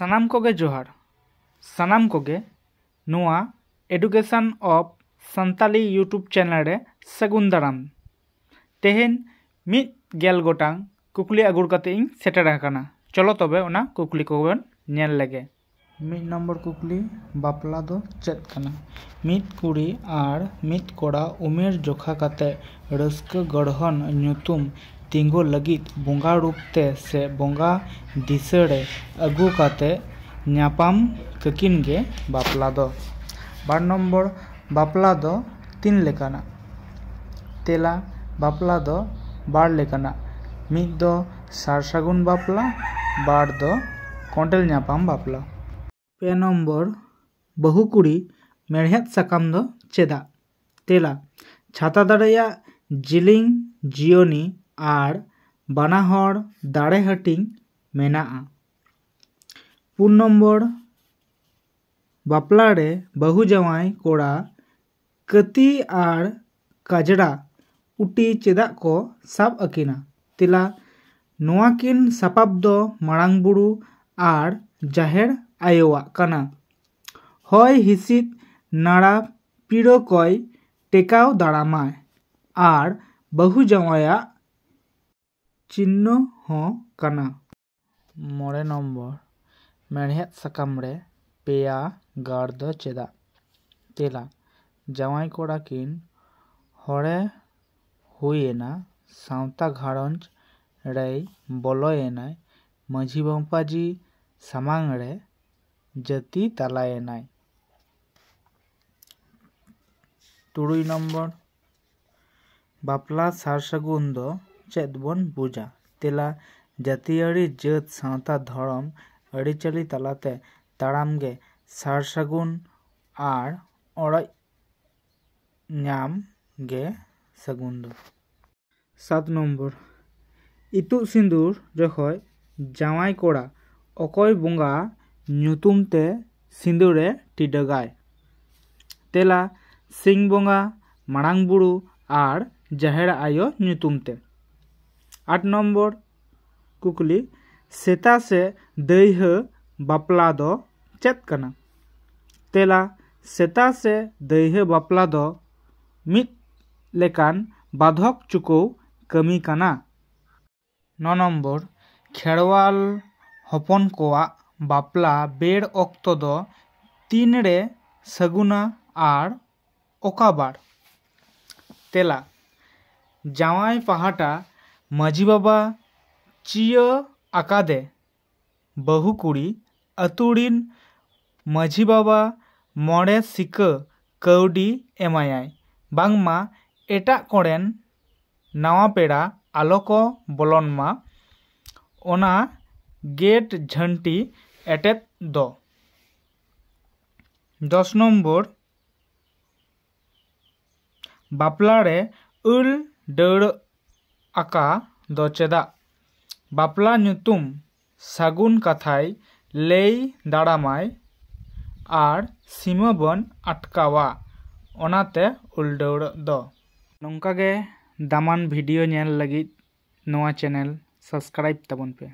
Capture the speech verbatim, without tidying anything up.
ᱥᱟᱱᱟᱢ ᱠᱚᱜᱮ ᱡᱚᱦᱟᱨ᱾ ᱥᱟᱱᱟᱢ ᱠᱚᱜᱮ ᱱᱚᱣᱟ Education of Santali YouTube channel ᱨᱮ ᱥᱟᱹᱜᱩᱱ ᱫᱟᱨᱟᱢ᱾ ᱛᱮᱦᱮᱧ ᱢᱤᱫ ᱜᱮᱞ ᱜᱚᱴᱟᱝ ᱠᱩᱠᱞᱤ ᱟᱹᱜᱩ ᱠᱟᱛᱮ ᱤᱧ ᱥᱮᱴᱮᱨ ᱟᱠᱟᱱᱟ᱾ ᱪᱚᱞᱚ ᱛᱚᱵᱮ ᱚᱱᱟ ᱠᱩᱠᱞᱤ ᱠᱚᱵᱚᱱ ᱧᱮᱞ ᱞᱮᱜᱮ᱾ ᱢᱤᱫ ᱱᱚᱢᱵᱚᱨ ᱠᱩᱠᱞᱤ, ᱵᱟᱯᱞᱟ ᱫᱚ ᱪᱮᱫ ᱠᱟᱱᱟ? ᱢᱤᱫ ᱠᱩᱲᱤ ᱟᱨ ᱢᱤᱫ ᱠᱚᱲᱟ ᱩᱢᱮᱨ ᱡᱚᱠᱷᱟ ᱠᱟᱛᱮ ᱨᱟᱹᱥᱠᱟᱹ ᱜᱚᱲᱦᱚᱱ ᱧᱩᱛᱩᱢ ᱛᱤᱸᱜᱩ ᱞᱟᱹᱜᱤᱫ ᱵᱚᱸᱜᱟ ᱨᱩᱯ ᱛᱮ ᱥᱮ ᱵᱚᱸᱜᱟ ᱫᱤᱥᱟᱹ ᱨᱮ ᱟᱹᱜᱩ ᱠᱟᱛᱮ ᱧᱟᱯᱟᱢ ᱠᱟᱹᱠᱤᱱ ᱜᱮ ᱵᱟᱯᱞᱟ ᱫᱚ᱾ ᱵᱟᱨ ᱱᱚᱢᱵᱚᱨ, ᱵᱟᱯᱞᱟ ᱫᱚ ᱛᱤᱱ ᱞᱮᱠᱟᱱᱟ? ᱛᱮᱞᱟ, ᱵᱟᱯᱞᱟ ᱫᱚ ᱵᱟᱨ ᱞᱮᱠᱟᱱᱟ᱾ ᱢᱤᱫ ᱫᱚ ᱥᱟᱨ ᱥᱟᱹᱜᱩᱱ ᱵᱟᱯᱞᱟ, ᱵᱟᱨ ᱫᱚ ᱠᱚᱸᱰᱮᱞ ᱧᱟᱯᱟᱢ ᱵᱟᱯᱞᱟ᱾ ᱯᱮ ᱱᱚᱢᱵᱚᱨ, ᱵᱟᱹᱦᱩ ᱠᱩᱲᱤ ᱢᱮᱲᱦᱮᱫ ᱥᱟᱠᱟᱢ ᱫᱚ ᱪᱮᱫᱟᱜ? ᱛᱮᱞᱟ, ᱪᱷᱟᱛᱟ ᱫᱟᱲᱮᱭᱟᱜ ᱡᱤᱞᱤᱧ ᱡᱤᱭᱚᱱᱤ ᱟᱨ ᱵᱟᱱᱟ ᱦᱚᱲ ᱫᱟᱲᱮ ᱦᱟᱹᱴᱤᱧ ᱢᱮᱱᱟᱜᱼᱟ᱾ ᱯᱩᱱ ᱱᱚᱢᱵᱚᱨ, ᱵᱟᱯᱞᱟ ᱨᱮ ᱵᱟᱹᱦᱩ ᱡᱟᱶᱟᱭ ᱠᱚᱲᱟ ᱠᱟᱹᱛᱤ ᱟᱨ ᱠᱟᱡᱽᱲᱟ ᱩᱴᱤ ᱪᱮᱫᱟᱜ ᱠᱚ ᱥᱟᱵ ᱟᱹᱠᱤᱱᱟ? ᱛᱮᱞᱟ, ᱱᱚᱣᱟ ᱠᱤᱱ ᱥᱟᱯᱟᱵ ᱫᱚ ᱢᱟᱨᱟᱝ ᱵᱩᱨᱩ ᱟᱨ ᱡᱟᱦᱮᱨ ᱟᱭᱳᱣᱟᱜ ᱠᱟᱱᱟ᱾ ᱦᱚᱭ ᱦᱤᱸᱥᱤᱫ ᱱᱟᱲᱟ ᱯᱤᱲᱟᱹ ᱠᱚᱭ ᱴᱮᱠᱟᱣ ᱫᱟᱨᱟᱢᱟᱭ ᱟᱨ ᱵᱟᱹᱦᱩ ᱡᱟᱶᱟᱭᱟᱜ ᱪᱤᱱᱦᱟᱹ ᱦᱚᱸ ᱠᱟᱱᱟ᱾ ᱢᱚᱬᱮ ᱱᱚᱢᱵᱚᱨ, ᱢᱮᱲᱦᱮᱫ ᱥᱟᱠᱟᱢ ᱨᱮ ᱯᱮᱭᱟ ᱜᱟᱲ ᱫᱚ ᱪᱮᱫᱟᱜ? ᱛᱮᱞᱟ, ᱡᱟᱶᱟᱭ ᱠᱚᱲᱟ ᱠᱤᱱ ᱦᱚᱲᱮ ᱦᱩᱭᱮᱱᱟ, ᱥᱟᱶᱛᱟ ᱜᱷᱟᱨᱚᱸᱡᱽ ᱨᱮᱭ ᱵᱚᱞᱚᱭᱮᱱᱟᱭ, ᱢᱟᱹᱡᱷᱤ ᱢᱟᱯᱟᱡᱤ ᱥᱟᱢᱟᱝ ᱨᱮ ᱡᱟᱹᱛᱤ ᱛᱟᱞᱟᱭᱮᱱᱟᱭ᱾ ᱛᱩᱨᱩᱭ ᱱᱚᱢᱵᱚᱨ, ᱵᱟᱯᱞᱟ ᱥᱟᱨ ᱥᱟᱹᱜᱩᱱ ᱫᱚ ᱪᱮᱫ ᱵᱚᱱ ᱵᱩᱡᱟ? ᱛᱮᱞᱟ, ᱡᱟᱹᱛᱤᱭᱟᱹᱨᱤ, ᱡᱟᱹᱛ, ᱥᱟᱶᱛᱟ, ᱫᱷᱚᱨᱚᱢ, ᱟᱹᱨᱤᱪᱟᱹᱞᱤ ᱛᱟᱞᱟᱛᱮ ᱛᱟᱲᱟᱢ ᱜᱮ ᱥᱟᱨ ᱥᱟᱹᱜᱩᱱ ᱟᱨ ᱚᱲᱮᱡ ᱧᱟᱢ ᱜᱮ ᱥᱟᱹᱜᱩᱱ ᱫᱚ᱾ ᱥᱟᱛ ᱱᱚᱢᱵᱚᱨ, ᱤᱛᱩᱫ ᱥᱤᱸᱫᱩᱨ ᱡᱚᱠᱷᱚᱡ ᱡᱟᱶᱟᱭ ᱠᱚᱲᱟ ᱚᱠᱚᱭ ᱵᱚᱸᱜᱟ ᱧᱩᱛᱩᱢ ᱛᱮ ᱥᱤᱸᱫᱩᱨᱮ ᱴᱤᱰᱟᱹᱜᱟᱭ? ᱛᱮᱞᱟ, ᱥᱤᱧ ᱵᱚᱸᱜᱟ, ᱢᱟᱨᱟᱝ ᱵᱩᱨᱩ ᱟᱨ ᱡᱟᱦᱮᱨ ᱟᱭᱳ ᱧᱩᱛᱩᱢ ᱛᱮ᱾ ᱟᱴ ᱱᱚᱢᱵᱚᱨ ᱠᱩᱠᱞᱤ, ᱥᱮᱛᱟ ᱥᱮ ᱫᱟᱹᱭᱦᱟᱹ ᱵᱟᱯᱞᱟ ᱫᱚ ᱪᱮᱫ ᱠᱟᱱᱟ? ᱛᱮᱞᱟ, ᱥᱮᱛᱟ ᱥᱮ ᱫᱟᱹᱭᱦᱟᱹ ᱵᱟᱯᱞᱟ ᱫᱚ ᱢᱤᱫ ᱞᱮᱠᱟᱱ ᱵᱟᱫᱷᱚᱠ ᱪᱩᱠᱟᱹᱣ ᱠᱟᱹᱢᱤ ᱠᱟᱱᱟ᱾ ᱱᱚ ᱱᱚᱢᱵᱚᱨ, ᱠᱷᱮᱨᱣᱟᱞ ᱦᱚᱯᱚᱱ ᱠᱚᱣᱟᱜ ᱵᱟᱯᱞᱟ ᱵᱮᱲ ᱚᱠᱛᱚ ᱫᱚ ᱛᱤᱱᱨᱮ ᱥᱟᱹᱜᱩᱱᱟ ᱟᱨ ᱚᱠᱟ ᱵᱟᱨ? ᱛᱮᱞᱟ, ᱡᱟᱶᱟᱭ ᱯᱟᱦᱴᱟ ᱢᱟᱹᱡᱷᱤ ᱵᱟᱵᱟ ᱪᱤᱭᱟᱹ ᱟᱠᱟᱫᱮ ᱵᱟᱹᱦᱩ ᱠᱩᱲᱤ ᱟᱹᱛᱩ ᱨᱤᱱ ᱢᱟᱹᱡᱷᱤ ᱵᱟᱵᱟ ᱢᱚᱬᱮ ᱥᱤᱠᱟᱹ ᱠᱟᱹᱣᱰᱤ ᱮᱢᱟᱭᱟᱭ, ᱵᱟᱝᱢᱟ ᱮᱴᱟᱜ ᱠᱚᱨᱮᱱ ᱱᱟᱣᱟ ᱯᱮᱲᱟ ᱟᱞᱚ ᱠᱚ ᱵᱚᱞᱚᱱ ᱢᱟ, ᱚᱱᱟ ᱜᱮᱴ ᱡᱷᱟᱹᱱᱴᱤ ᱮᱴᱮᱫ ᱫᱚ᱾ ᱫᱚᱥ ᱱᱚᱢᱵᱚᱨ, ᱵᱟᱯᱞᱟ ᱨᱮ ᱟᱹᱞ ᱰᱟᱹᱲ ᱟᱠᱟ ᱫᱚ ᱪᱮᱫᱟᱜ? ᱵᱟᱯᱞᱟ ᱧᱩᱛᱩᱢ ᱥᱟᱹᱜᱩᱱ ᱠᱟᱛᱷᱟᱭ ᱞᱟᱹᱭ ᱫᱟᱲᱟᱢᱟᱭ ᱟᱨ ᱥᱤᱢᱟᱹ ᱵᱚᱱ ᱟᱴᱠᱟᱣᱟ, ᱚᱱᱟᱛᱮ ᱩᱞᱰᱟᱹᱣᱲᱟᱹᱜ ᱫᱚ᱾ ᱱᱚᱝᱠᱟ ᱜᱮ ᱫᱟᱢᱟᱱ ᱵᱷᱤᱰᱤᱭᱳ ᱧᱮᱞ ᱞᱟᱹᱜᱤᱫ ᱱᱚᱣᱟ ᱪᱮᱱᱮᱞ ᱥᱟᱵᱥᱠᱨᱟᱭᱤᱵ ᱛᱟᱵᱚᱱ ᱯᱮ᱾